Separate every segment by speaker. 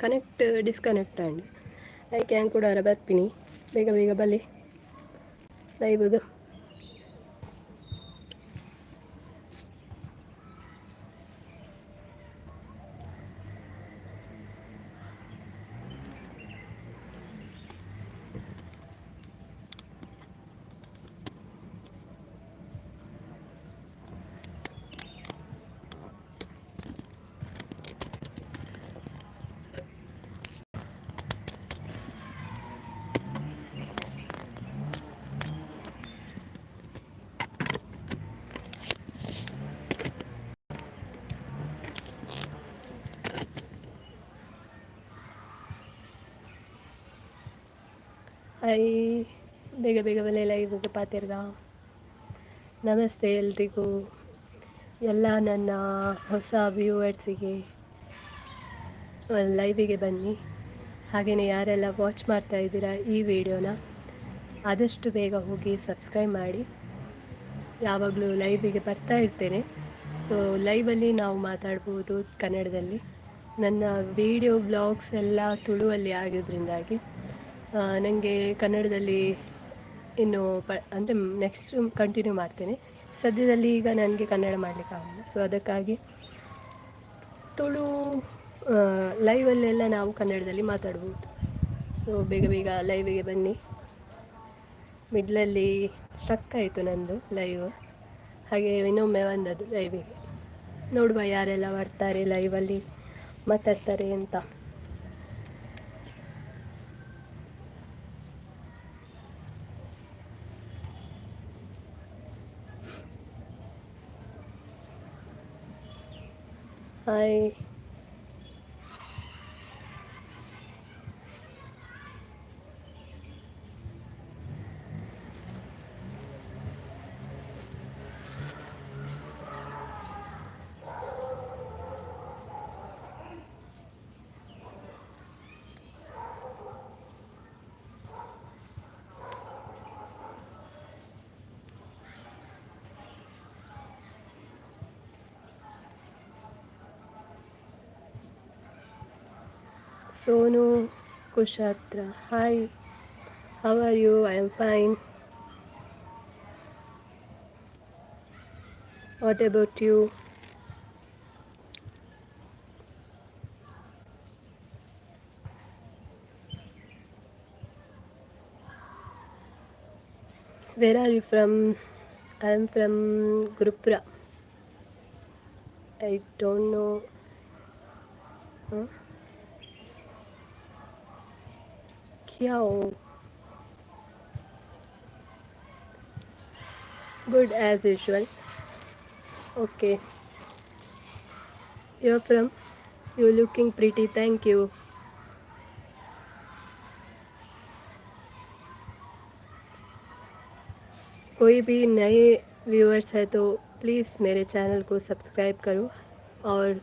Speaker 1: Connect disconnect ಆಂಡ್. ಐಕ್ ಯಾನ್ ಕುಡಾರ ಬರ್ಪಿನಿ. ಬೇಗ ಬೇಗ ಬಲೆ ಲೈವ್ಗ್. ಹಾಯ್, ಬೇಗ ಬೇಗ ಬಲೆ ಲೈವ್ಗೆ ಪಾತೆರ್ಗ. ನಮಸ್ತೆ ಎಲ್ರಿಗೂ, ಎಲ್ಲ ನನ್ನ ಹೊಸ ವ್ಯೂವರ್ಸಿಗೆ. ಲೈವಿಗೆ ಬನ್ನಿ. ಹಾಗೆಯೇ ಯಾರೆಲ್ಲ ವಾಚ್ ಮಾಡ್ತಾ ಇದ್ದೀರಾ ಈ ವಿಡಿಯೋನ, ಆದಷ್ಟು ಬೇಗ ಹೋಗಿ ಸಬ್ಸ್ಕ್ರೈಬ್ ಮಾಡಿ. ಯಾವಾಗಲೂ ಲೈವಿಗೆ ಬರ್ತಾ ಇರ್ತೇನೆ. ಸೊ ಲೈವಲ್ಲಿ ನಾವು ಮಾತಾಡ್ಬೋದು ಕನ್ನಡದಲ್ಲಿ. ನನ್ನ ವಿಡಿಯೋ ಬ್ಲಾಗ್ಸ್ ಎಲ್ಲ ತುಳುವಲ್ಲಿ ಆಗಿದ್ರಿಂದಾಗಿ ನನಗೆ ಕನ್ನಡದಲ್ಲಿ ಇನ್ನು ಅಂದರೆ ನೆಕ್ಸ್ಟ್ ಕಂಟಿನ್ಯೂ ಮಾಡ್ತೇನೆ. ಸದ್ಯದಲ್ಲಿ ಈಗ ನನಗೆ ಕನ್ನಡ ಮಾಡಲಿಕ್ಕಾಗಲ್ಲ. ಸೊ ಅದಕ್ಕಾಗಿ ತುಳು ಲೈವಲ್ಲೆಲ್ಲ ನಾವು ಕನ್ನಡದಲ್ಲಿ ಮಾತಾಡ್ಬೋದು. ಸೊ ಬೇಗ ಬೇಗ ಲೈವಿಗೆ ಬನ್ನಿ. ಮಿಡ್ಲಲ್ಲಿ ಸ್ಟ್ರಕ್ ಆಯಿತು ನಂದು ಲೈವ್. ಹಾಗೆ ಇನ್ನೊಮ್ಮೆ ಬಂದದ್ದು ಲೈವಿಗೆ. ನೋಡುವ ಯಾರೆಲ್ಲ ಬರ್ತಾರೆ, ಲೈವಲ್ಲಿ ಮಾತಾಡ್ತಾರೆ ಅಂತ. ಹಾಯ್. ಸೋನು ಕುಶಾತ್ರ, hi, how are you? I am fine. What about you? Where are you from? I am from Gurupura. I don't know. क्या? Good as usual. Okay, you are from? You looking pretty. Thank you. कोई भी नए viewers है तो please मेरे channel को subscribe करो। और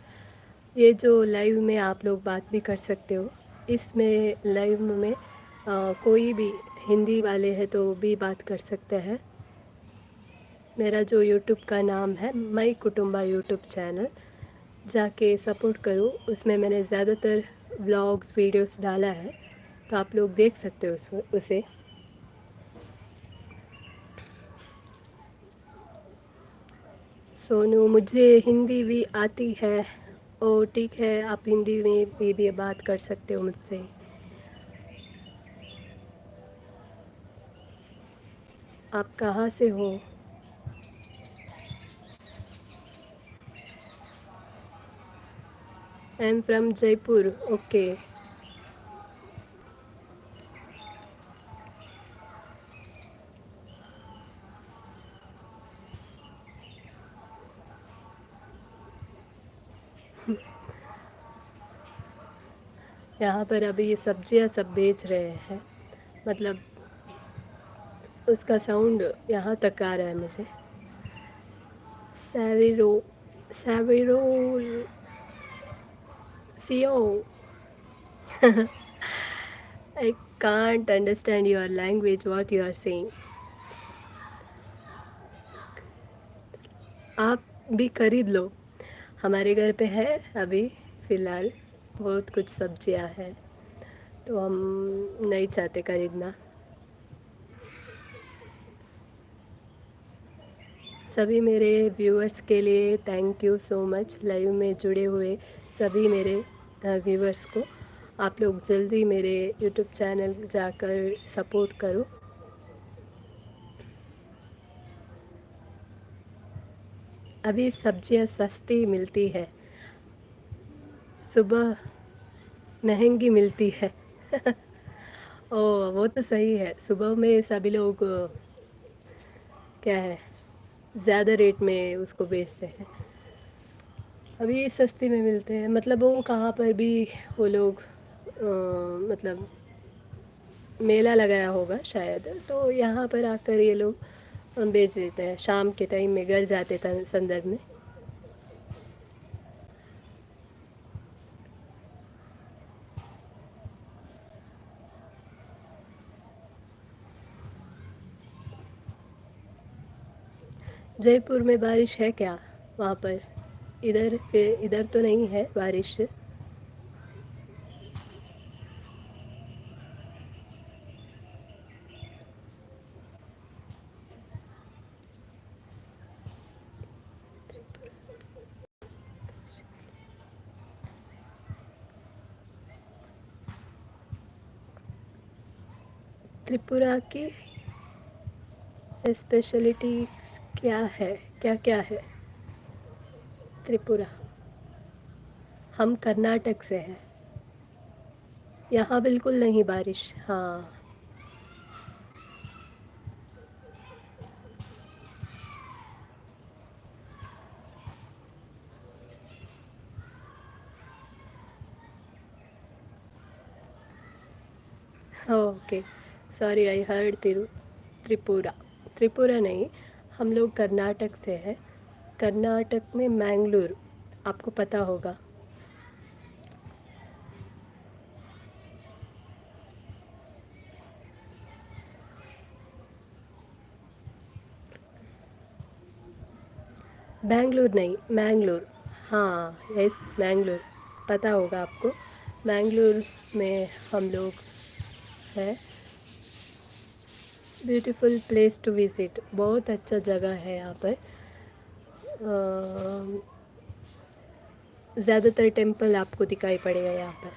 Speaker 1: ये जो लाइव में आप लोग बात भी कर सकते हो, इसमें लाइव में कोई भी हिंदी वाले हैं तो भी बात कर सकते हैं। मेरा जो यूट्यूब का नाम है मई कुटुंबा यूट्यूब चैनल, जाके सपोर्ट करो। उसमें मैंने ज़्यादातर व्लॉग्स वीडियोस डाला है, तो आप लोग देख सकते हो उसे। सोनू, मुझे हिंदी भी आती है। ओ ठीक है, आप हिंदी में भी बात कर सकते हो मुझसे। आप कहाँ से हो? I am from Jaipur. Okay. यहाँ पर अभी ये सब्जियाँ सब बेच रहे हैं, मतलब उसका साउंड यहाँ तक आ रहा है मुझे। सैविरो सैविरो सियो। I can't understand your language, what you are saying. आप भी खरीद लो, हमारे घर पे है अभी फ़िलहाल। बहुत कुछ सब्जियां हैं, तो हम नहीं चाहते खरीदना। सभी मेरे व्यूअर्स के लिए thank you so much. Live में जुड़े हुए सभी मेरे व्यूअर्स को, आप लोग जल्दी मेरे यूट्यूब चैनल जाकर सपोर्ट करो। अभी सब्जियां सस्ती मिलती है, सुबह महंगी मिलती है। ओ वो तो सही है, सुबह में सभी लोग क्या है ज़्यादा रेट में उसको बेचते हैं, अभी सस्ती में मिलते हैं। मतलब वो कहाँ पर भी वो लोग मतलब मेला लगाया होगा शायद, तो यहाँ पर आकर ये लोग बेच देते हैं शाम के टाइम में, घर जाते थे संदर्भ में। जयपुर में बारिश है क्या वहाँ पर? इधर फिर इधर तो नहीं है बारिश। त्रिपुरा की स्पेशलिटी क्या है, क्या क्या है त्रिपुरा? हम कर्नाटक से हैं, यहाँ बिल्कुल नहीं बारिश। हाँ okay, sorry I heard Tripura. Tripura नहीं, हम लोग कर्नाटक से हैं। कर्नाटक में मैंगलोर आपको पता होगा। बैंगलोर नहीं, मैंगलोर। हाँ यस, मैंगलोर पता होगा आपको। मैंगलोर में हम लोग हैं। Beautiful place to visit, बहुत अच्छा जगह है यहाँ पर। ज़्यादातर टेम्पल आपको दिखाई पड़ेगा यहाँ पर,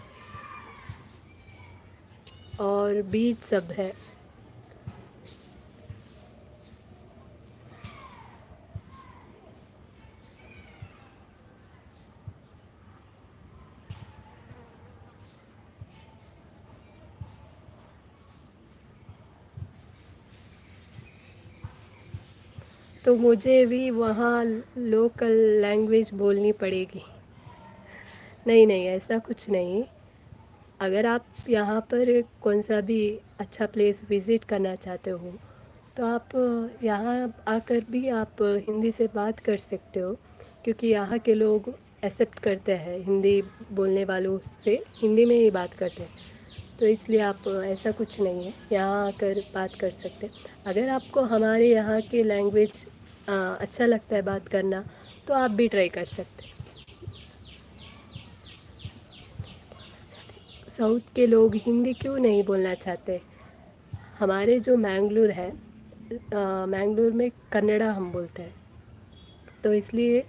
Speaker 1: और बीच सब है। तो मुझे भी वहाँ लोकल लैंग्वेज बोलनी पड़ेगी। नहीं नहीं, ऐसा कुछ नहीं। अगर आप यहाँ पर कौन सा भी अच्छा प्लेस विज़िट करना चाहते हो तो आप यहाँ आकर भी आप हिंदी से बात कर सकते हो, क्योंकि यहाँ के लोग एक्सेप्ट करते हैं हिंदी बोलने वालों से, हिंदी में ही बात करते हैं। तो इसलिए आप ऐसा कुछ नहीं है, यहाँ आकर बात कर सकते हैं। अगर आपको हमारे यहाँ के लैंग्वेज अच्छा लगता है बात करना, तो आप भी ट्राई कर सकते हैं। साउथ के लोग हिंदी क्यों नहीं बोलना चाहते? हमारे जो मैंगलोर है, मैंगलोर में कन्नड़ा हम बोलते हैं, तो इसलिए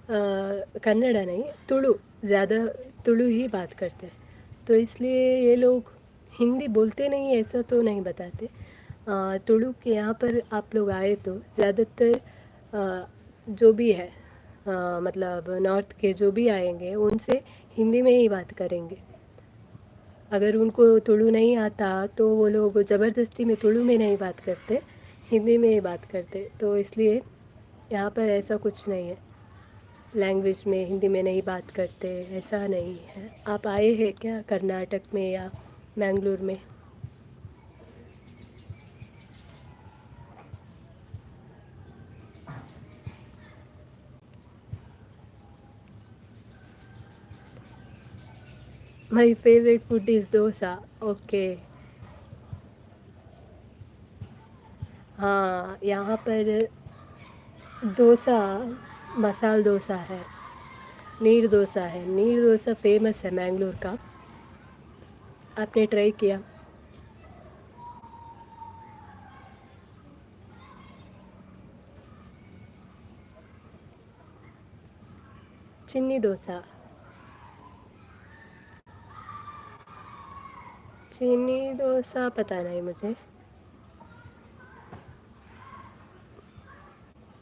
Speaker 1: कन्नड़ा नहीं, तुलु, ज़्यादा तुलु ही बात करते हैं। तो इसलिए ये लोग हिंदी बोलते नहीं, ऐसा तो नहीं बताते। तुलु के यहाँ पर आप लोग आए तो ज़्यादातर जो भी है, मतलब नॉर्थ के जो भी आएंगे उनसे हिंदी में ही बात करेंगे। अगर उनको तुलु नहीं आता तो वो लोग ज़बरदस्ती में तुलु में नहीं बात करते, हिंदी में ही बात करते। तो इसलिए यहाँ पर ऐसा कुछ नहीं है, लैंग्वेज में हिंदी में नहीं बात करते, ऐसा नहीं है। आप आए हैं क्या कर्नाटक में या मैंगलोर में? My favourite food is dosa. Okay. हाँ, यहाँ पर डोसा, मसाल डोसा है, नीर डोसा है। नीर डोसा फेमस है मैंगलोर का। आपने ट्राई किया? चिन्नी डोसा। चीनी डोसा पता नहीं मुझे।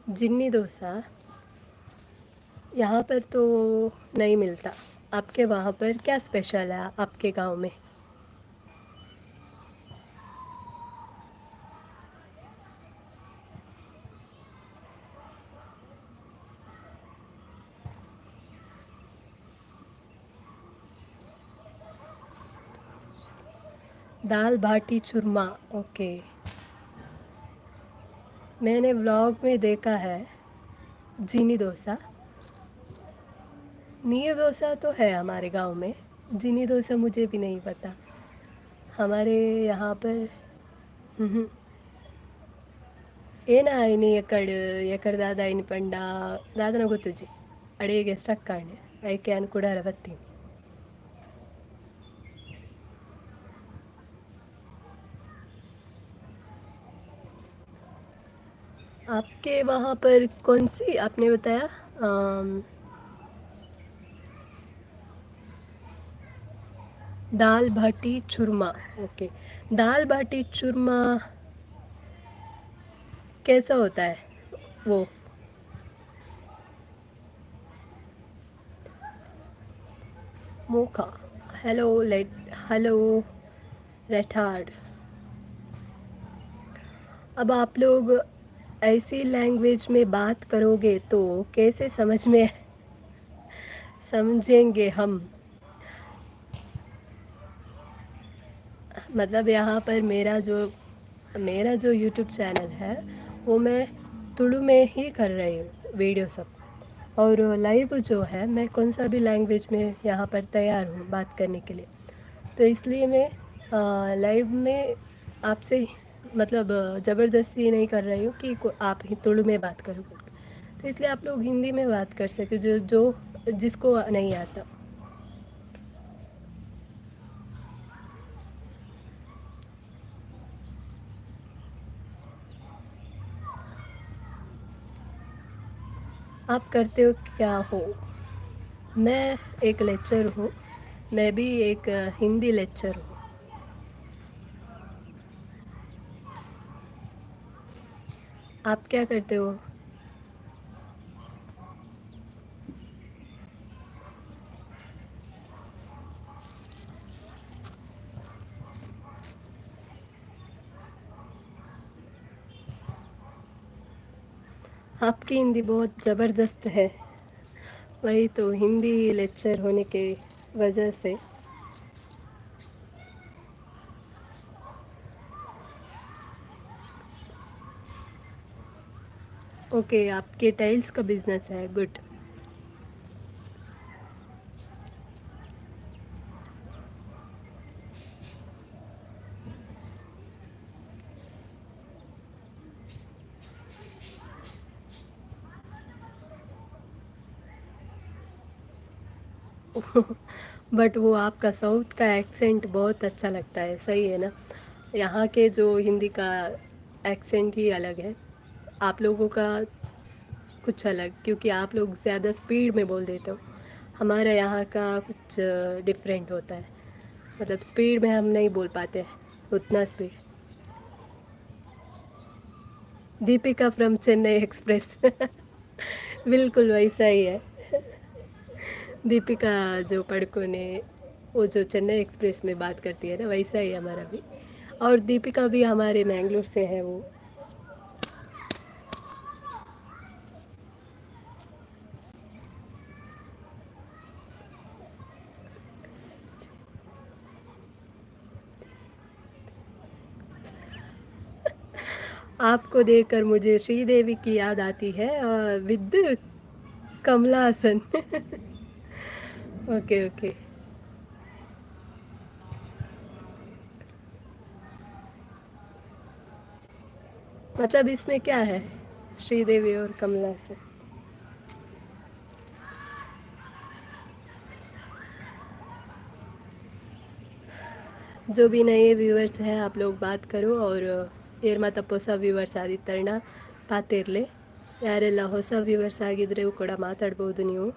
Speaker 1: जिन्नी डोसा यहाँ पर तो नहीं मिलता। आपके वहाँ पर क्या स्पेशल है आपके गांव में? दाल बाटी चूरमा, ओके। मैंने व्लॉग में देखा है जीनी डोसा। नीर डोसा तो है हमारे गांव में, जीनी डोसा मुझे भी नहीं पता। हमारे यहाँ पर ಏನಾಯ್ನಿ ಎಕಡ್ ಎಕಡ್ ದಾದ ಐನಿ ಪಂಡ ದಾದನ ಗೊತ್ತುಜಿ ಅಡೇಗೆ ಸ್ಟಕ್ ಆಂಡ್ ಐಕೆ ಯಾನ್ ಕುಡಾರ ಬತ್ತೀನಿ. आपके वहाँ पर कौन सी आपने बताया दाल बाटी चूरमा, ओके। दाल बाटी चूरमा कैसा होता है वो? मोखा, हेलो लेट, हेलो रेटार्ड। अब आप लोग ऐसी लैंग्वेज में बात करोगे तो कैसे समझ में समझेंगे हम? मतलब यहाँ पर मेरा जो यूट्यूब चैनल है वो मैं तुलु में ही कर रही हूँ वीडियो सब, और लाइव जो है मैं कौन सा भी लैंग्वेज में यहाँ पर तैयार हूँ बात करने के लिए। तो इसलिए मैं लाइव में आपसे मतलब ज़बरदस्ती नहीं कर रही हूँ कि आप ही तुलु में बात करो, तो इसलिए आप लोग हिंदी में बात कर सकते हो जो जो जिसको नहीं आता। आप करते हो क्या हो? मैं एक लेक्चर हूँ, मैं भी एक हिंदी लेक्चर हूँ। आप क्या करते हो? आपकी हिंदी बहुत ज़बरदस्त है। वही तो हिंदी लेक्चर होने के वजह से। ओके, आपके टाइल्स का बिज़नेस है, गुड। बट वो आपका साउथ का एक्सेंट बहुत अच्छा लगता है, सही है ना? यहाँ के जो हिंदी का एक्सेंट ही अलग है, आप लोगों का कुछ अलग, क्योंकि आप लोग ज़्यादा स्पीड में बोल देते हो। हमारे यहाँ का कुछ डिफरेंट होता है, मतलब स्पीड में हम नहीं बोल पाते उतना speed. Deepika from Chennai express बिल्कुल वैसा ही है। दीपिका जो पड़कोने वो जो चेन्नई एक्सप्रेस में बात करती है ना, वैसा ही हमारा भी। और दीपिका भी हमारे मैंगलोर से है वो। आपको देखकर मुझे श्रीदेवी की याद आती है with Kamala Hasan. Okay okay, मतलब इसमें क्या है श्रीदेवी और कमला हसन? जो भी नए व्यूअर्स हैं, आप लोग बात करो और ಏರ್ ಮಾತ ಹೊಸ ವ್ಯೂವರ್ಸ್ ಆದಿತ್ತರ್ಣ ಪಾತೆರ್ಲೆ. ಯಾರೆಲ್ಲ ಹೊಸ ವ್ಯೂವರ್ಸ್ ಆಗಿದ್ರೆ ಕೂಡ ಮಾತಾಡ್ಬೋದು ನೀವು.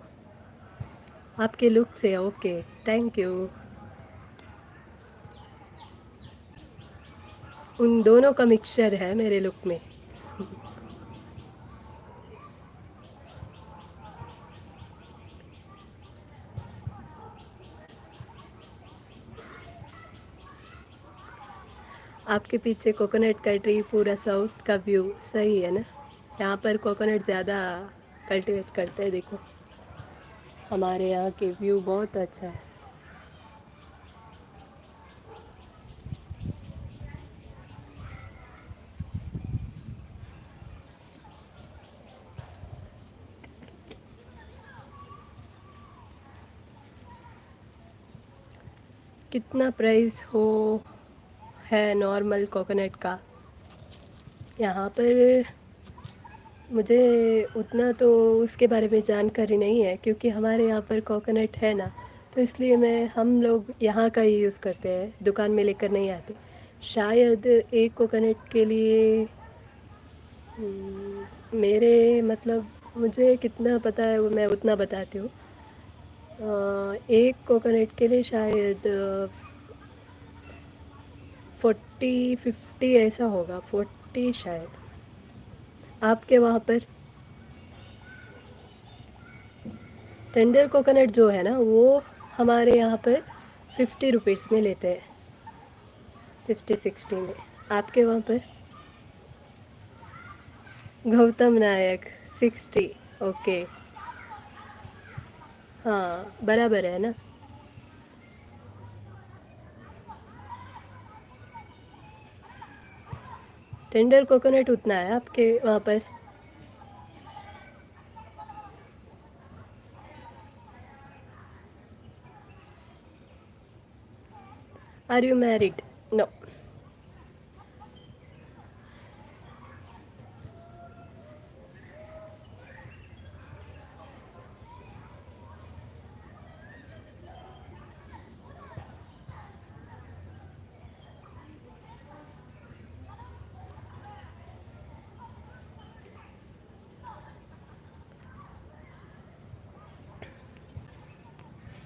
Speaker 1: आपके लुक से. Okay, thank you. उन दोनों का मिक्सचर है मेरे लुक में. आपके पीछे कोकोनट का ट्री, पूरा साउथ का व्यू. सही है ना? यहाँ पर कोकोनट ज़्यादा कल्टीवेट करते हैं. देखो, हमारे यहाँ के व्यू बहुत अच्छा है. कितना प्राइस हो है नॉर्मल कोकोनट का यहाँ पर? मुझे उतना तो उसके बारे में जानकारी नहीं है, क्योंकि हमारे यहाँ पर कोकोनट है ना, तो इसलिए मैं हम लोग यहाँ का ही यूज़ करते हैं, दुकान में लेकर नहीं आते. शायद एक कोकोनट के लिए मेरे मतलब मुझे कितना पता है वो मैं उतना बताती हूँ. एक कोकोनट के लिए शायद 40-50 ऐसा होगा, 40 शायद. आपके वहाँ पर टेंडर कोकोनट जो है ना, वो हमारे यहाँ पर 50 रुपीज़ में लेते हैं, 50-60 में. आपके वहाँ पर? गौतम नायक, 60. ओके, हाँ, बराबर है ना? टेंडर कोकोनट उतना है आपके वहाँ पर? Are you married? No.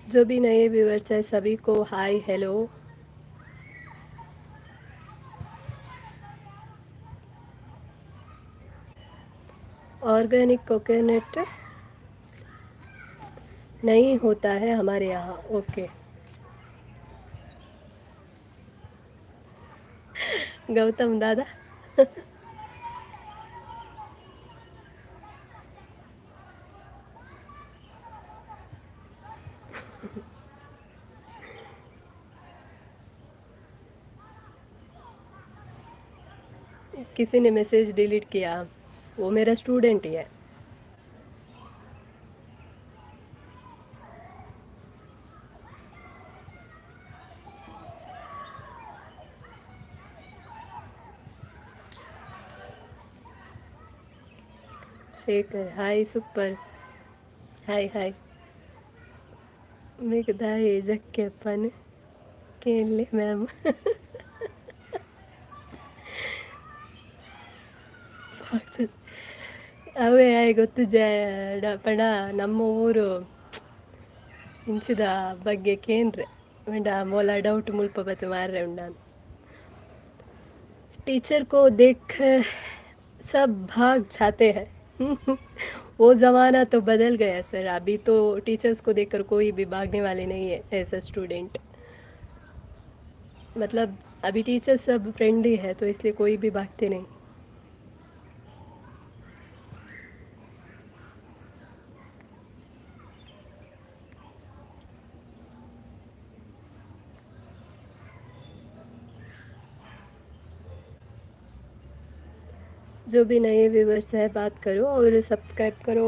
Speaker 1: जो भी नए व्यूअर्स हैं, सभी को हाय, हेलो. ऑर्गेनिक कोकोनट नहीं होता है हमारे यहाँ. ओके गौतम दादा. किसी ने मैसेज डिलीट किया, वो मेरा स्टूडेंट ही है. Shekhar, hi. Super. Hi, hi. ದಾಯಿ ಜಕ್ಕೆಪ್ಪನ್ ಕೇಳಲಿ ಮ್ಯಾಮ್. ಅವೇ ಗೊತ್ತುಜೆ ಪಂಡ ನಮ್ಮ ಊರು ಇಂಚಿದ ಬಗ್ಗೆ ಕೇಂದ್ರೆ ಪಂಡ ಮೋಲ ಡೌಟ್ ಮುಲ್ಪ ಬತ್ತು ಮಾರ್ರೆ ಉಂಡಾನ್. टीचर को देख सब भाग जाते हैं, वो ज़माना तो बदल गया सर. अभी तो टीचर्स को देखकर कोई भी भागने वाले नहीं है ऐसा स्टूडेंट. मतलब अभी टीचर्स सब फ्रेंडली है, तो इसलिए कोई भी भागते नहीं. जो भी नए व्यूवर्स हैं, बात करो और सब्सक्राइब करो.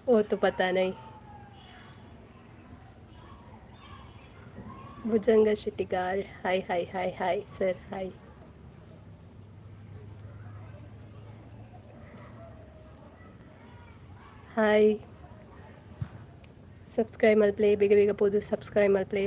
Speaker 1: वो तो पता नहीं. Bhujanga Shettigar, hi, hi, hi, hi sir, hi. Hi. Subscribe ಮಲ್ಪ್ಲೆ, ಬೇಗ ಬೇಗ ಪೋದು ಸಬ್ಸ್ಕ್ರೈಬ್ ಮಲ್ಪ್ಲೆ.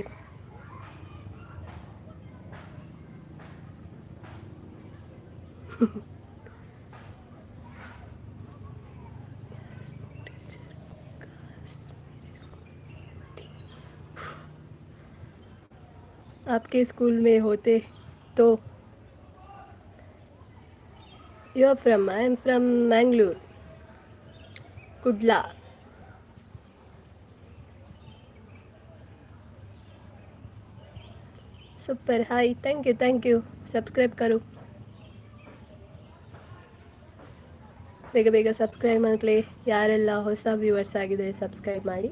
Speaker 1: आपके स्कूल में होते तो. You are from? I am from Mangalore, Kudla. Super. Hi, thank you, thank you. Subscribe करो, ಬೇಗ ಬೇಗ ಸಬ್ಸ್ಕ್ರೈಬ್ ಮಾಡಲಿ. ಯಾರೆಲ್ಲ ಹೊಸ ವ್ಯೂವರ್ಸ್ ಆಗಿದ್ದರೆ ಸಬ್ಸ್ಕ್ರೈಬ್ ಮಾಡಿ.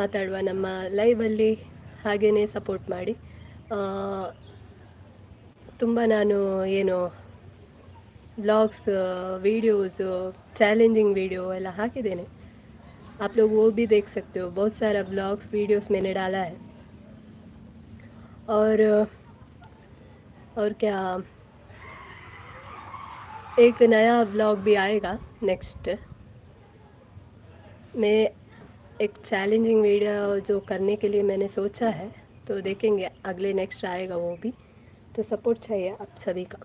Speaker 1: ಮಾತಾಡುವ ನಮ್ಮ ಲೈವಲ್ಲಿ. ಹಾಗೆಯೇ ಸಪೋರ್ಟ್ ಮಾಡಿ. ತುಂಬ ನಾನು ಏನು vlogs, videos, challenging video ಎಲ್ಲ ಹಾಕಿದ್ದೇನೆ. आप लोग वो भी देख सकते हो. बहुत सारा व्लॉग्स, वीडियोस मैंने डाला है. और क्या, एक नया व्लॉग भी आएगा नेक्स्ट. मैं एक चैलेंजिंग वीडियो जो करने के लिए मैंने सोचा है, तो देखेंगे, अगले नेक्स्ट आएगा वो भी. तो सपोर्ट चाहिए आप सभी का.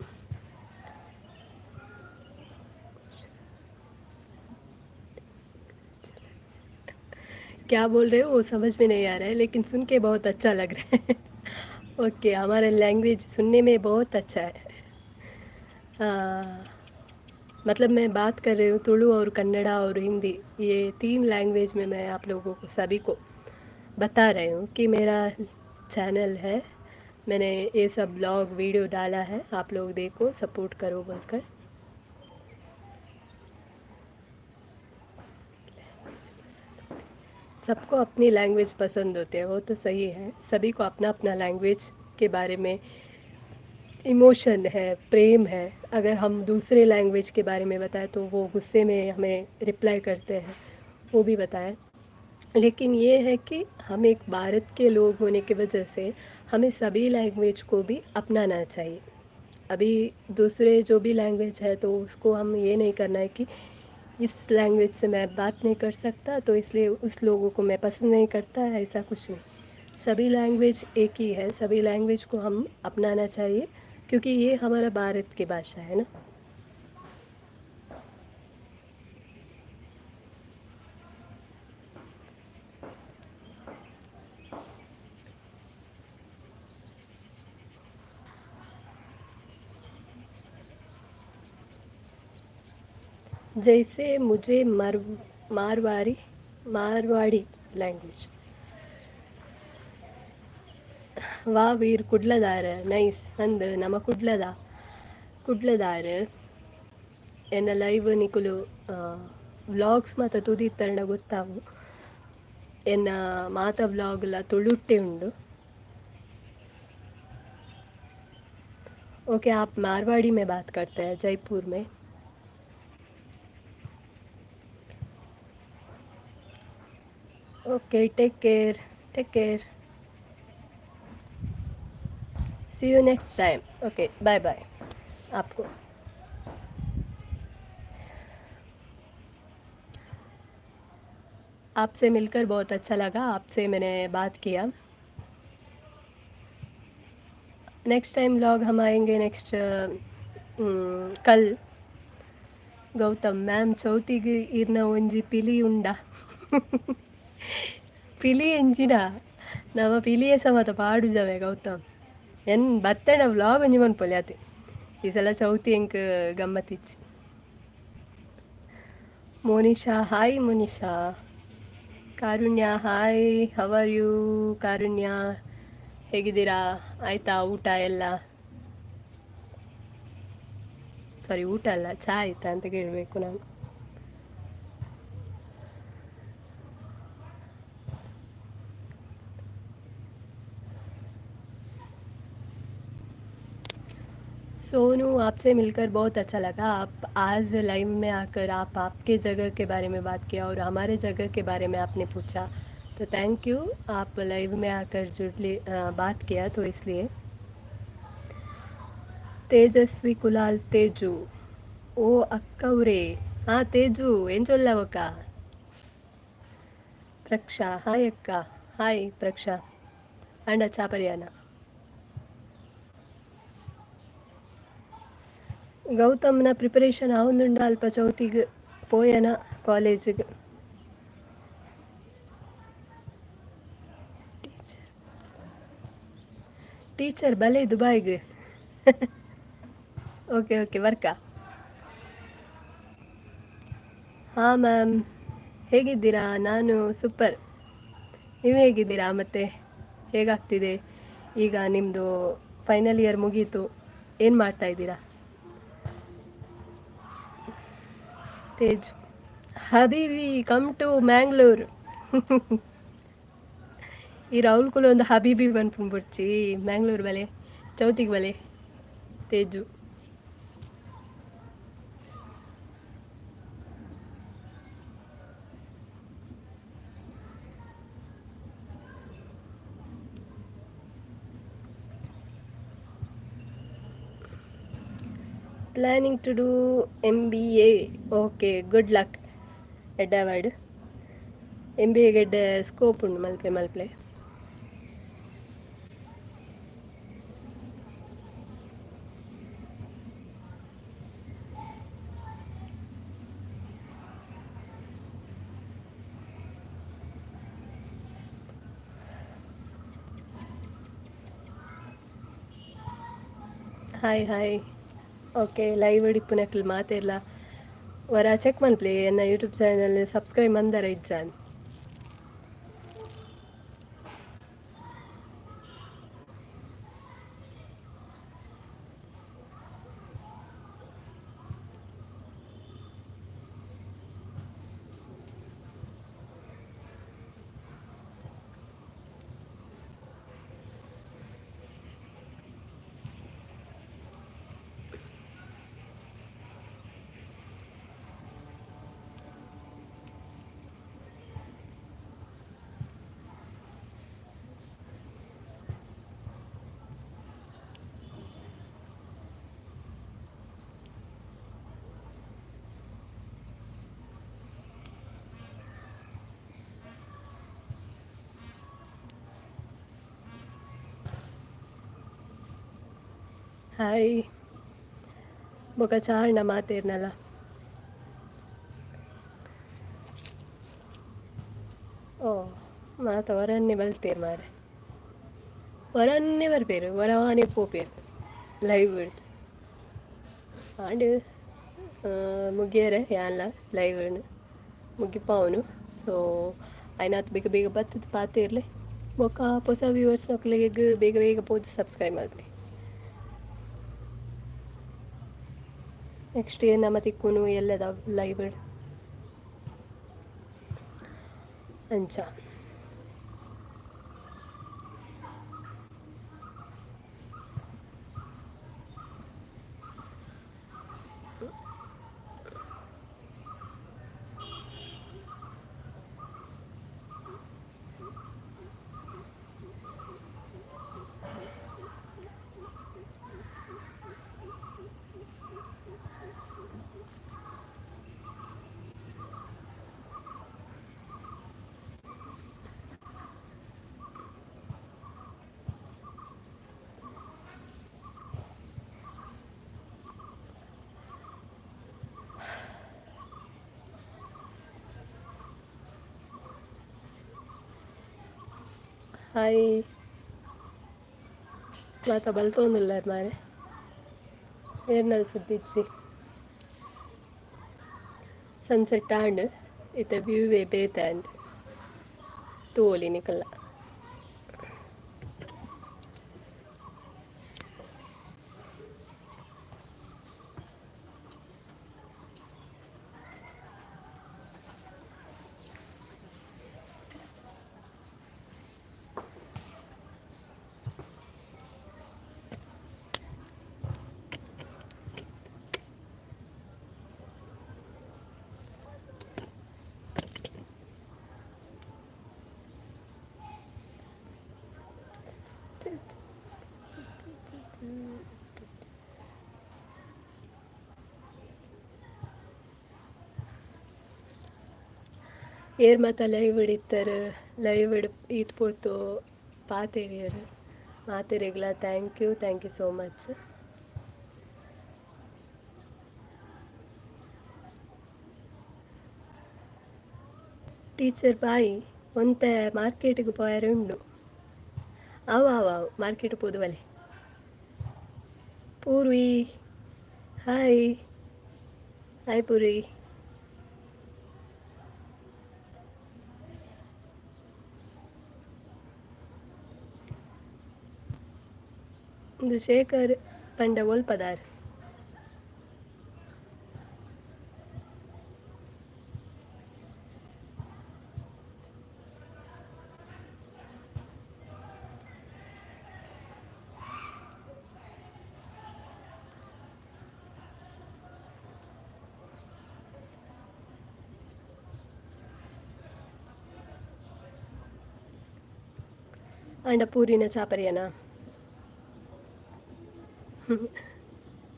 Speaker 1: क्या बोल रहे हो वो समझ में नहीं आ रहा है, लेकिन सुन के बहुत अच्छा लग रहा है. ओके, हमारा लैंग्वेज सुनने में बहुत अच्छा है. मतलब मैं बात कर रही हूँ तुलु और कन्नड़ा और हिंदी, ये तीन लैंग्वेज में. मैं आप लोगों को सभी को बता रही हूँ कि मेरा चैनल है, मैंने ये सब ब्लॉग, वीडियो डाला है, आप लोग देखो, सपोर्ट करो बोलकर. सबको अपनी लैंग्वेज पसंद होती है, वो तो सही है. सभी को अपना अपना लैंग्वेज के बारे में इमोशन है, प्रेम है. अगर हम दूसरे लैंग्वेज के बारे में बताएं तो वो गुस्से में हमें रिप्लाई करते हैं, वो भी बताएं. लेकिन ये है कि हम एक भारत के लोग होने की वजह से हमें सभी लैंग्वेज को भी अपनाना चाहिए. अभी दूसरे जो भी लैंग्वेज है तो उसको हम ये नहीं करना है कि इस लैंग्वेज से मैं बात नहीं कर सकता तो इसलिए उस लोगों को मैं पसंद नहीं करता, ऐसा कुछ नहीं. सभी लैंग्वेज एक ही है. सभी लैंग्वेज को हम अपनाना चाहिए क्योंकि ये हमारा भारत की भाषा है ना. जैसे मुझे मर मारवाड़ी मारवाड़ी लैंग्वेज. ವಾ ವೀರ್ ಕುಡ್ಲದಾರ. ನೈಸ್. ಅಂದ್ ನಮ್ಮ ಕುಡ್ಲದ ಕುಡ್ಲದಾರ್. ಎನ್ನ ಲೈವ್ ನಿಕುಲು ವ್ಲಾಗ್ಸ್ ಮಾತ ತೂದಿತ್ತರ್ಂಡ ಗೊತ್ತಾವು, ಎನ್ನ ಮಾತ ವ್ಲಾಗ್ಲ ತುಳುಟ್ಟೆ ಉಂಡು. ओके, आप मारवाड़ी में बात करते हैं, जयपुर में. Okay, take care, take care. See you next time. Okay, bye bye. आपको आपसे मिलकर बहुत अच्छा लगा. आपसे मैंने बात किया. Next time vlog हम आएंगे नेक्स्ट कल. ಗೌತಮ್ ಮ್ಯಾಮ್, ಚೌತಿಗೆ ಇರ್ನ ಒಂಜಿ ಪಿಲಿ ಉಂಡ? ಪಿಲಿ ಎಂಚಿನ? ನಮ ಪಿಲಿಯೇ ಸಮತ ಪಾಡುಜವೆ ಗೌತಮ್. ಎನ್ ಬತ್ತೆಡ ವ್ಲಾಗ್ ಒಂಜಿ ಮನ್ಪೊಲಿ ಆತೆ. ಈ ಸಲ ಚೌತಿ ಎಂಕ್ ಗಮ್ಮತ್ತಿಚ್ಚಿ. Monisha, hi Monisha. Karunya, hi, how are you ಕಾರುಣ್ಯ? ಹೇಗಿದ್ದೀರಾ? ಆಯಿತಾ ಊಟ ಎಲ್ಲ? ಸಾರಿ, ಊಟ ಅಲ್ಲ, ಚಹಾ ಆಯಿತಾ ಅಂತ ಕೇಳಬೇಕು ನಾನು. सोनू, आपसे मिलकर बहुत अच्छा लगा. आप आज लाइव में आकर आप आपके जगह के बारे में बात किया और हमारे जगह के बारे में आपने पूछा, तो thank you. आप लाइव में आकर जुड़ बात किया तो इसलिए. ತೇಜಸ್ವಿ ಕುಲಾಲ್, ತೇಜು. ಓ ಅಕ್ಕವ್ರೆ. ಹಾಂ ತೇಜು, ಎಂಚೊಲ್ಲ ಬೊಕ? ಪ್ರಕ್ಷಾ, ಹಾಯ್ ಅಕ್ಕ. ಹಾಯ್ ಪ್ರಕ್ಷಾ. ಅಂಡ ಚಾಪರಿಯಾನ. ಗೌತಮ್ನ ಪ್ರಿಪರೇಷನ್ ಆವೊಂದುಂಡ ಅಲ್ಪ ಚೌತಿಗ್ ಪೋಯನ ಕಾಲೇಜಿಗ್. ಟೀಚರ್ ಟೀಚರ್ ಬಲೆ ದುಬಾಯ್ಗ್. Okay okay, ವರ್ಕಾ. ಹಾಂ ಮ್ಯಾಮ್, ಹೇಗಿದ್ದೀರಾ? ನಾನು ಸೂಪರ್. ನೀವು ಹೇಗಿದ್ದೀರಾ? ಮತ್ತೆ ಹೇಗಾಗ್ತಿದೆ ಈಗ? ನಿಮ್ಮದು ಫೈನಲ್ ಇಯರ್ ಮುಗೀತು, ಏನು ಮಾಡ್ತಾ ಇದ್ದೀರಾ? ತೇಜ್ ಹಬೀಬಿ, ಕಮ್ ಟು ಮ್ಯಾಂಗ್ಳೂರ್. ಈ ರಾಹುಲ್ ಕುಲ ಒಂದು ಹಬೀಬಿ ಬನ್ಪುಂಬುಡ್ಚಿ. ಮ್ಯಾಂಗ್ಳೂರ್ ಬಲೆ, ಚೌತಿಗೆ ಬಲೆ Teju. Planning to do MBA. Okay, good luck. ಎಡ್ಡೆ ಎಂ ಬಿ ಎ ಸ್ಕೋಪ್ ಉಂಡು ಮಲ್ಪೆ ಮಲ್ಪಲೆ. Hi hi. ಓಕೆ, ಲೈವ್ ಇಪ್ಪುನಕ್ಲ್ ಮಾತೆರ್ಲ ವರ ಚೆಕ್ ಮನ್ಪ್ಲೆ, ಎನ್ನ ಯೂಟ್ಯೂಬ್ ಚಾನಲ್ ಸಬ್ಸ್ಕ್ರೈಬ್ ಮಂದರ ಇಜ್ಜಾನ್. ಹಾಯ್. ಬೊಕ ಚಾರ್ಣ ಮಾತೇರ್ನಲ್ಲ. ಓ, ಮಾತ ವರನ್ನೇ ಬಲ್ತೇರ್ ಮಾರೆ. ವರನ್ನೇ ಬರ್ಪೇರು, ವರಾನೆ ಪೋಪೇರು ಲೈವ್ ಇಡ್ದು. ಆಂಡ್ ಮುಗಿಯರೆ ಯಾನ್ಲ ಲೈವ್ ಮುಗಿಪಾವನು. ಸೊ ಐನಾತ್ ಬೇಗ ಬೇಗ ಬತ್ತದ ಪಾತೆರ್ಲೆ. ಬೊಕ ಪೊಸ ವ್ಯೂವರ್ಸ್ ಅಕ್ಲೆಗ್ ಬೇಗ ಬೇಗ ಪೋದು ಸಬ್ಸ್ಕ್ರೈಬ್ ಮಲ್ಪುಲೆ. ನೆಕ್ಸ್ಟ್ ನಮ ತಿಕ್ಕುನು ಎಲ್ಲದ ಲೈವ್ ಅಂಚ. ಹಾಯ್. ಮಾತ ಬಲ್ತೊಂದುಲ್ಲೆರ್ ಮಾರೆ. ಏರ್ನಲ್ ಸುದ್ದಿಜ್ಜಿ. ಸನ್ಸೆಟ್ ಆಂಡ್ ಇತ್ತೆ ವ್ಯೂವೆ ಬೇತೆ ಆಂಡ್ ತೂವೊಲಿ ನಿಕಲ್ನ. ಏರ್ ಮಾತ ಲೈವ್ ಇಡಿತ್ತಾರೆ ಲೈವ್ ಇಡ್ ಈತ್ ಪೊರ್ತು ಪಾತೆರಿಯರ್ ಮಾತೆರೆಗ್ಲ thank you, thank you so much. Teacher bye ಒಂತೆ ಮಾರ್ಕೆಟಿಗೆ ಪೋಯರೆ ಉಂಡು. ಅವು ಅವು ಅವು ಮಾರ್ಕೆಟ್ ಪೋದು ಬಲೆ. Purvi hi, hi Purvi. ಒಂದು ಶೇಖರ್ ಪಂಡ ಒಲ್ಪದಾರ್. ಅಂಡ ಪೂರಿನ ಚಾಪರಿಯನಾ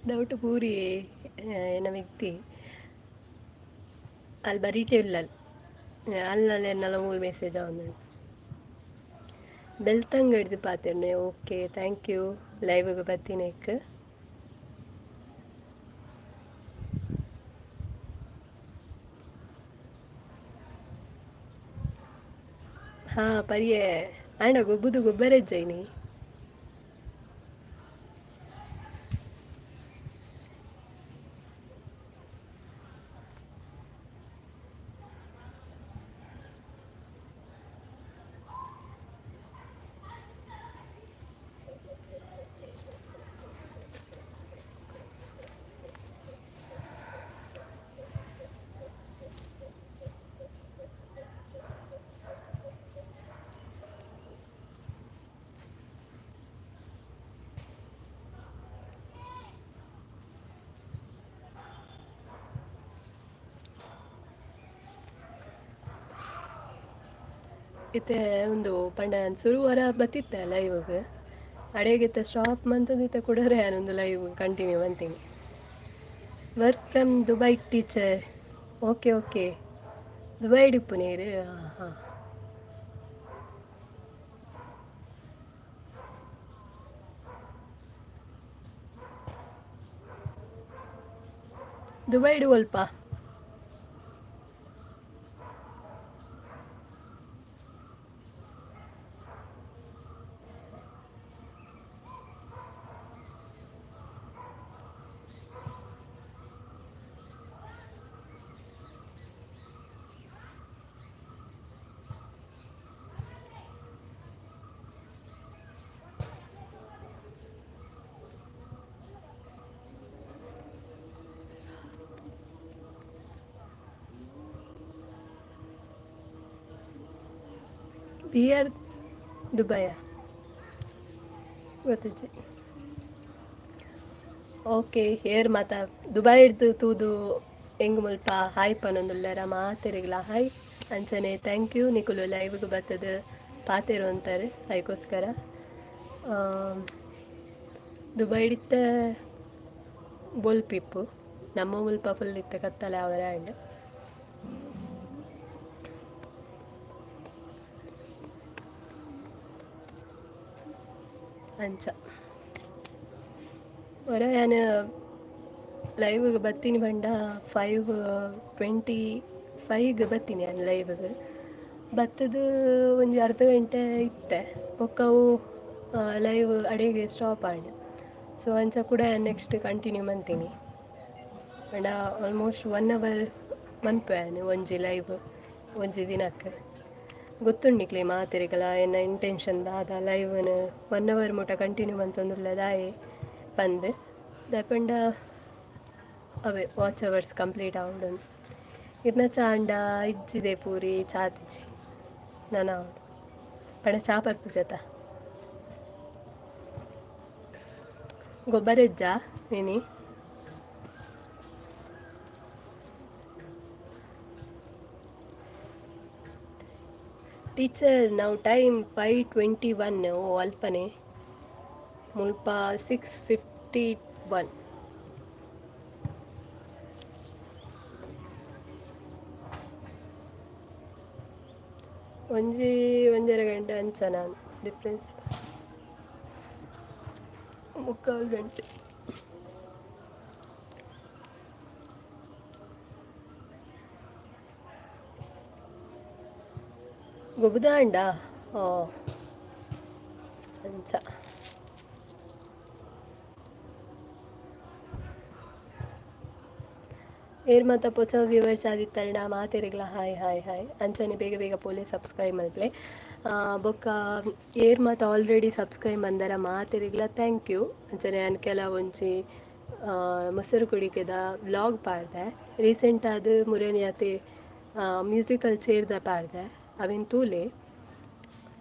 Speaker 1: ಡೌಟ್ ಪೂರಿ ಎನ್ನ ವ್ಯಕ್ತಿ ಅಲ್ಲಿ ಬರೀಟೇ ಇಲ್ಲ ಅಲ್ಲಲ್ಲಿ ಎನ್ನಲ ಮೂಲು ಮೆಸೇಜ್ ಆವೊಂದುಂಡು. ಬೆಲ್ತಂಗಡ್ದು ಪಾತೆರ್ನೆ. ಓಕೆ, thank you ಲೈವ್ಗೆ ಬತ್ತಿನೆಕ್. ಹಾಂ ಪರಿಯೆ ಆಂಡ ಗೊಬ್ಬುದು ಗೊಬ್ಬರೆಜ್ಜೈನಿ. ಇತ್ತೆ ಉಂದು ಪಂಡ ಸುರು ವರ ಬತ್ತಿತ್ತೆ ಲೈವ್ಗ್ ಅಡೆಗಿತ್ತ ಸ್ಟಾಪ್ ಮಂತುದು ಇತ್ತೆ ಕುಡೊರ ಯಾನ್ ಉಂದು ಲೈವ್ ಕಂಟಿನ್ಯೂ ಮಂತಿನಿ. Work from Dubai teacher. Okay okay, ದುಬೈಡ್ ಇಪ್ಪುನೇರ್. ಹಾಂ ಹಾಂ. ದುಬೈಡ್ ಒಲ್ಪ? ಬಿ ಆರ್ ದುಬೈಯಾ ಗೊತ್ತಿಜ್ಜಿ. ಓಕೆ, ಏರ್ ಮಾತ ದುಬೈಡ್ದು ತೂದು ಎಂಗ್ ಮುಲ್ಪ ಹಾಯ್ ಪನೊಂದುಲ್ಲೆರ ಮಾತೆರೆಗ್ಲ ಹಾಯ್. ಅಂಚನೆ thank you ನಿಕುಲು ಲೈವ್ಗ್ ಬತ್ತದು ಪಾತೆರು ಅಂತಾರೆ ಐಕೋಸ್ಕರ. ದುಬೈಡಿತ್ತ ಬೊಲ್ಪಿಪ್ಪು ನಮ್ಮ ಮುಲ್ಪ ಫುಲ್ ಇತ್ತೆ ಕತ್ತಲೆ ಆವರೆ ಆಂಡ್. ಅಂಚ ಒರ ಯಾನ್ ಲೈವ್ಗೆ ಬತ್ತೀನಿ ಪಂಡ 5:25ಗ್ ಬತ್ತೀನಿ ಯಾನ್ ಲೈವ್ಗೆ. ಬತ್ತದು ಒಂಜಿ ಅರ್ಧ ಗಂಟೆ ಇತ್ತೆ ಬೊಕ್ಕ ಅವು ಲೈವ್ ಅಡೆಗೆ ಸ್ಟಾಪ್ ಆಂಡ್. ಸೊ ಅಂಚ ಕೂಡ ನೆಕ್ಸ್ಟ್ ಕಂಟಿನ್ಯೂ ಮಂತೀನಿ. ಪಂಡ ಆಲ್ಮೋಸ್ಟ್ 1 ಅವರ್ ಮನ್ಪುವೆ ಯಾನ್ ಒಂಜಿ ಲೈವ್ ಒಂಜಿ ದಿನಕ್ಕೆ. ಗೊತ್ತುಂಡು ನಿಕ್ಲೆ ಮಾತೆರೆಗ್ಲ ಎನ್ನ ಇಂಟೆನ್ಷನ್ ದಾದ ಲೈವ್ನ್ 1 ಅವರ್ ಮುಟ ಕಂಟಿನ್ಯೂ ಮಂತೊಂದುಲ್ಲ ದಾಯೆ ಪಂದ್. ದಾಯೆ ಪಂಡ ಅವೇ ವಾಚ್ ಅವರ್ಸ್ ಕಂಪ್ಲೀಟ್ ಆವೊಡು. ಇರ್ನ ಚಾ ಆಂಡ ಇಜ್ಜಿದೆ ಪೂರಿ ಚಾತಿಜಿ ನನ ಆವೊಡು ಪಂಡ ಚಾ ಪರ್ಪುಜತ. ಗೊಬ್ಬರ ಇಜ್ಜಾ ಇನಿ? ಟೀಚರ್ ನಾವು ಟೈಮ್ 5:21. ಓ ಅಲ್ಪನೆ ಮುಲ್ಪ 6:51. ಒಂಜಿ ಒಂಜರೆ ಗಂಟೆ ಅಂಚ ನಾನು ಡಿಫ್ರೆನ್ಸ್ ಮುಕ್ಕಾಲು ಗಂಟೆ. ಗೊಬ್ಬುದಾಂಡ ಓ ಅಂಚ. ಏರ್ ಮಾತ ಪೊಸ ವ್ಯೂವರ್ಸ್ ಆದಿತ್ತಂಡ ಮಾತೆರೆಗ್ಲ ಹಾಯ್ ಹಾಯ್ ಹಾಯ್. ಅಂಚನೆ ಬೇಗ ಬೇಗ ಪೋಲೆ ಸಬ್ಸ್ಕ್ರೈಬ್ ಮಲ್ಪಲೆ. ಬೊಕ್ಕ ಏರ್ ಮಾತ ಆಲ್ರೆಡಿ ಸಬ್ಸ್ಕ್ರೈಬ್ ಮಂದರ ಮಾತೆರೆಗ್ಲ thank you. ಅಂಚನೆ ಯಾನ್ ಕೆಲವೊಂಜಿ ಮೊಸರು ಕುಡಿಕೆದ ವ್ಲಾಗ್ ಪಾಡ್ದೆ. ರೀಸೆಂಟ್ ಆದ್ ಮುರೇನಿಯಾತೆ ಮ್ಯೂಸಿಕಲ್ ಚೇರ್ದ ಪಾಡ್ದೆ, ಅವೆನ್ ತೂಲೆ.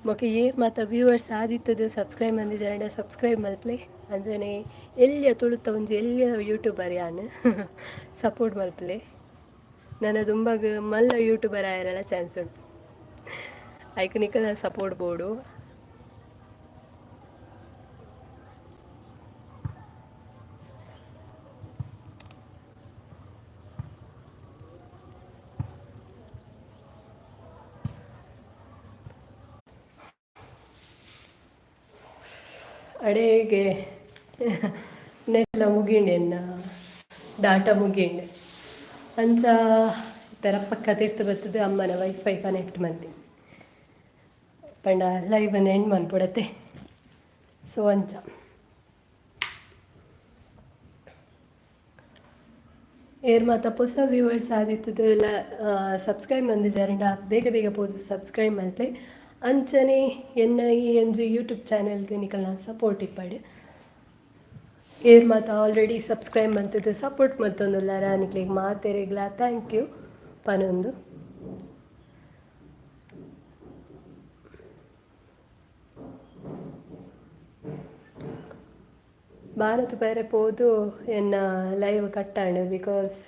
Speaker 1: ಬೊಕ್ಕ ಏರ್ ಮಾತ ವ್ಯೂವರ್ಸ್ ಆದಿತ್ತದು ಸಬ್ಸ್ಕ್ರೈಬ್ ಮಂದಿಜಾರಂಡ ಸಬ್ಸ್ಕ್ರೈಬ್ ಮಲ್ಪಲೆ. ಅಂಚನೆ ಎಲ್ಯ ತುಳುತ ಒಂಜಿ ಎಲ್ಯ ಯೂಟ್ಯೂಬರ್ ಯಾನ್, ಸಪೋರ್ಟ್ ಮಲ್ಪಲೆ. ನನ ದುಂಬಗ್ ಮಲ್ಲ ಯೂಟ್ಯೂಬರ್ ಆಯೆರೆಲ ಚಾನ್ಸ್ ಉಂಡು, ಐಕ್ ನಿಕಲ್ನ ಸಪೋರ್ಟ್ ಬೋಡು. ಅಡೇಗೆ ನೆಟ್ಲ ಮುಗಿಂಡ್, ಎನ್ನ ಡಾಟಾ ಮುಗಿಂಡ್. ಅಂಚ ತೆರಪಕ್ಕ ತಿರ್ತು ಬತ್ತದು ಅಮ್ಮನ ವೈಫೈ ಕನೆಕ್ಟ್ ಮಂತಿ ಪಂಡ ಲೈವ್ ಎಂಡ್ ಮನ್ಪೊಡತ್ತೆ. ಸೊ ಅಂಚ ಏರ್ ಮಾತ ಪೊಸ ವ್ಯೂವರ್ಸ್ ಆದಿತ್ತದು ಎಲ್ಲ ಸಬ್ಸ್ಕ್ರೈಬ್ ಮಂದಿಜಾರಂಡ ಬೇಗ ಬೇಗ ಪೋದು ಸಬ್ಸ್ಕ್ರೈಬ್ ಮಲ್ಪಲೆ. ಅಂಚನೆ ಎನ್ನ ಈ ಒಂಜಿ ಯೂಟ್ಯೂಬ್ ಚಾನೆಲ್ಗೆ ನಿಕಲ್ನ ಸಪೋರ್ಟ್ ಇಪ್ಪಡ್. ಏರ್ ಮಾತ ಆಲ್ರೆಡಿ ಸಬ್ಸ್ಕ್ರೈಬ್ ಮಂತುದು ಸಪೋರ್ಟ್ ಮಲ್ತೊಂದುಲ್ಲಾರ ನಿಕ್ಲೆಗ್ ಮಾತೆರೆಗ್ಲಾ thank you ಪನೊಂದು. ಭಾರತ್ ಬೇರೆ ಪೋದು ಎನ್ನ ಲೈವ್ ಕಟ್ಟಾಂಡ್ because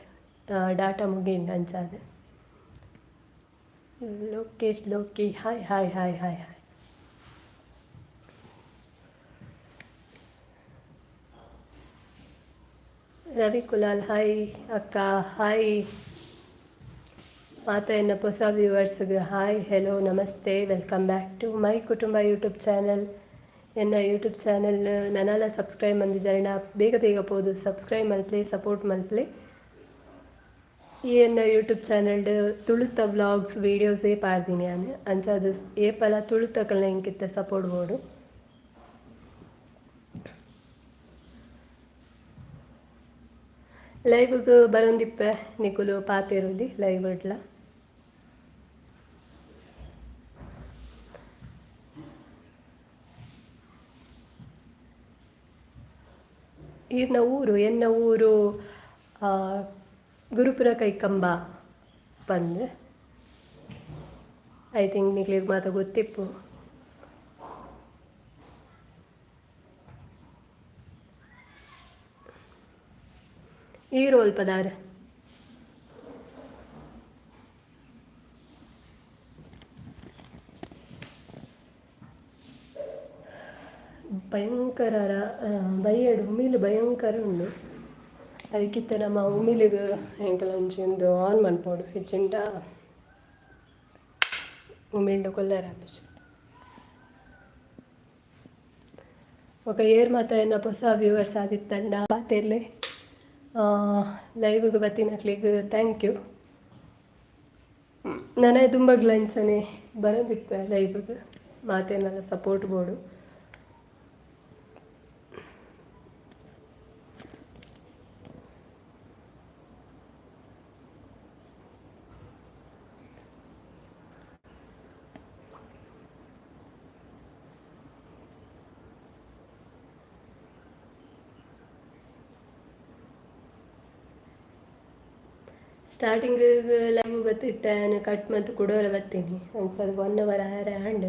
Speaker 1: data ಮುಗಿಂಡ್ ಅಂಚಾದ್. Lokesh Loki hi hi hi hi hi. Ravi Kulal hi ಅಕ್ಕ ಹಾಯ್. ಮಾತ ಎನ್ನ ಹೊಸ ವ್ಯೂವರ್ಸ್ಗೆ ಹಾಯ್ ಹೆಲೋ ನಮಸ್ತೆ. Welcome back to my ಕುಟುಂಬ ಯೂಟ್ಯೂಬ್ ಚಾನಲ್. ಎನ್ನ ಯೂಟ್ಯೂಬ್ ಚಾನಲ್ ನನಲ ಸಬ್ಸ್ಕ್ರೈಬ್ ಮಂದಿಜಾರಂಡ ಬೇಗ ಬೇಗ ಪೋದು ಸಬ್ಸ್ಕ್ರೈಬ್ ಮಲ್ಪಲೆ, ಸಪೋರ್ಟ್ ಮಲ್ಪಲೆ. ಈ ಎನ್ನ ಯೂಟ್ಯೂಬ್ ಚಾನಲ್ಡ್ ತುಳುತ ವ್ಲಾಗ್ಸ್ ವೀಡಿಯೋಸೇ ಪಾಡ್ದಿನಿ ಯಾನ್. ಅಂಚಾದ್ ಏಪಲ ತುಳುತಕಲ್ನ ಎಂಕಿತ್ತೆ ಸಪೋರ್ಟ್ ಬೋಡು. ಲೈವ್ಗ್ ಬರೊಂದಿಪ್ಪೆ, ನಿಕುಲು ಪಾತೆರೊಲಿ ಲೈವ್ ಡ್ಲ. ಈರ್ನ ಊರು? ಎನ್ನ ಊರು ಗುರುಪುರ ಕೈಕಂಬ ಪಂದ್. I think ನಿಕ್ಲೆಗ್ ಮಾತ ಗೊತ್ತಿಪ್ಪು. ಈರ್ ಒಲ್ಪದಾರ್? ಭಯಂಕರ ಬಯ್ಯಡ್ ಉಮಿಲ್ ಭಯಂಕರ ಉಂಡು. ಐಕಿತ್ತೆ ನಮ್ಮ ಉಮಿಲಿಗ್ ಎಂಕಲ ಒಂಜಿ ಉಂದು ಆನ್ ಮನ್ಪೊಡು, ಇಜ್ಜಿಂಡ ಉಮಿಲ್ಡ್ ಕುಲ್ಲೆರೆ ಆಪುಜಿ. ಬೊಕ ಏರ್ ಮಾತ ಎನ್ನ ಪೊಸ ವ್ಯೂವರ್ಸ್ ಆದಿತ್ತಂಡ ಪಾತೆರ್ಲೆ. ಲೈವ್ಗ್ ಬತ್ತಿನಕ್ಲೆಗ್ thank you. ನನ ದುಂಬಗ್ಲ ಇಂಚನೆ ಬರೋದಿಪ್ಪೆ ಲೈವ್ಗ್, ಮಾತೆರ್ನಲ ಸಪೋರ್ಟ್ ಬೋಡು. ಸ್ಟಾರ್ಟಿಂಗ್ ಲೈವ್ ಬತ್ತಿತ್ತೆ, ನಾನು ಕಟ್ ಮತ್ತು ಕುಡೋರ ಬತ್ತೀನಿ. ಅಂಚ ಒನ್ ಅವರ್ ಆಯರೆ ಆಂಡ್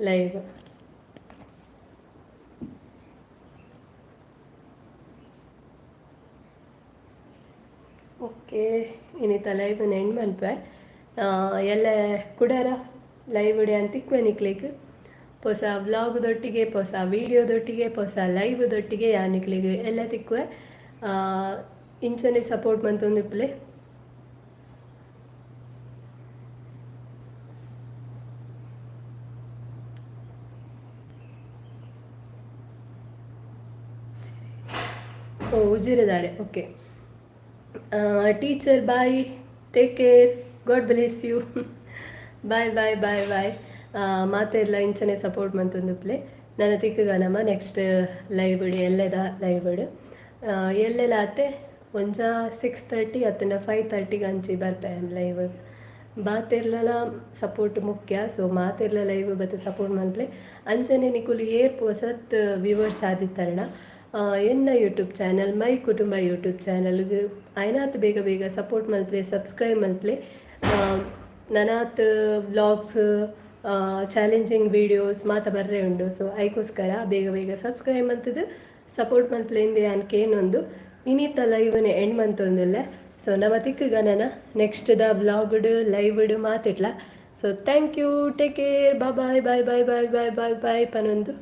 Speaker 1: ಲೈವ್. ಓಕೆ, ಇನಿತ ಲೈವ್ ಎಂಡ್ ಮನ್ಪೆ. ಎಲ್ಲೆ ಕುಡರ ಲೈವ್ ಯಾನ್ ತಿಕ್ವೆ ನಿಕ್ಲೆಗ್. ಪೊಸ ವ್ಲಾಗ್ದೊಟ್ಟಿಗೆ, ಪೊಸ ವೀಡಿಯೋದೊಟ್ಟಿಗೆ, ಪೊಸ ಲೈವ್ದೊಟ್ಟಿಗೆ ಯಾನ್ ನಿಕ್ಲೆಗ್ ಎಲ್ಲ ತಿಕ್ಕುವೆ. ಇಂಚನೆ support ಮಂತೊಂದಿಪ್ಪುಲೆ. Oh, ಉಜಿರೆದಾರೆ. Okay teacher, bye, take care, God bless you. Bye bye bye bye. ಮಾತೆರ್ಲ ಇಂಚನೆ ಸಪೋರ್ಟ್ ಮಂತೊಂದುಪ್ಪುಲೆ. ನನ ತಿಕ್ಕುಗ ನಮ ನೆಕ್ಸ್ಟ್ ಲೈವ್ ಎಲ್ಲೆದ ಲೈವ್. ಎಲ್ಲೆಲ ಆತೆ ಒಂಜ 6:30 ಅತ್ತಂಡ 5:30ಗೆ ಅಂಚಿ ಬರ್ಪೆ ಲೈವ್. ಮಾತೆರ್ಲಲ ಸಪೋರ್ಟ್ ಮುಖ್ಯ. ಸೊ ಮಾತೆರ್ಲ ಲೈವ್ ಬತ್ತು ಸಪೋರ್ಟ್ ಮನ್ಪುಲೆ. ಅಂಚನೆ ನಿಕುಲು ಏರ್ ಪೊಸತ್ ವ್ಯೂವರ್ಸ್ ಆದಿತ್ತರ್ಡ, ಎನ್ನ ಯೂಟ್ಯೂಬ್ ಚಾನಲ್ ಮೈ ಕುಟುಂಬ ಯೂಟ್ಯೂಬ್ ಚಾನಲ್ಗೆ ಆಯ್ನಾತ್ ಬೇಗ ಬೇಗ ಸಪೋರ್ಟ್ ಮಲ್ಪಲೆ, ಸಬ್ಸ್ಕ್ರೈಬ್ ಮಲ್ಪಲೆ. ನನಾತ್ ವ್ಲಾಗ್ಸ್, ಚಾಲೆಂಜಿಂಗ್ ವೀಡಿಯೋಸ್ ಮಾತ ಬರ್ರೆ ಉಂಡು. ಸೊ ಐಕೋಸ್ಕರ ಬೇಗ ಬೇಗ ಸಬ್ಸ್ಕ್ರೈಬ್ ಮಂತುದು ಸಪೋರ್ಟ್ ಮಲ್ಪಲೆ ಇಂದೆ ಯಾನ್ ಕೇನೊಂದು ಇನಿತ ಲೈವ್ನೆ ಎಂಡ್ ಮಂತೊಂದುಲ್ಲೆ. ಸೊ ನಮ ತಿಕ್ಕುಗ ನನ ನೆಕ್ಸ್ಟ್ ದ ವ್ಲಾಗ್ಡ್, lived ಮಾತಿಟ್ಲ. So thank you, take care, bye bye bye bye bye bye bye bye ಪನೊಂದು.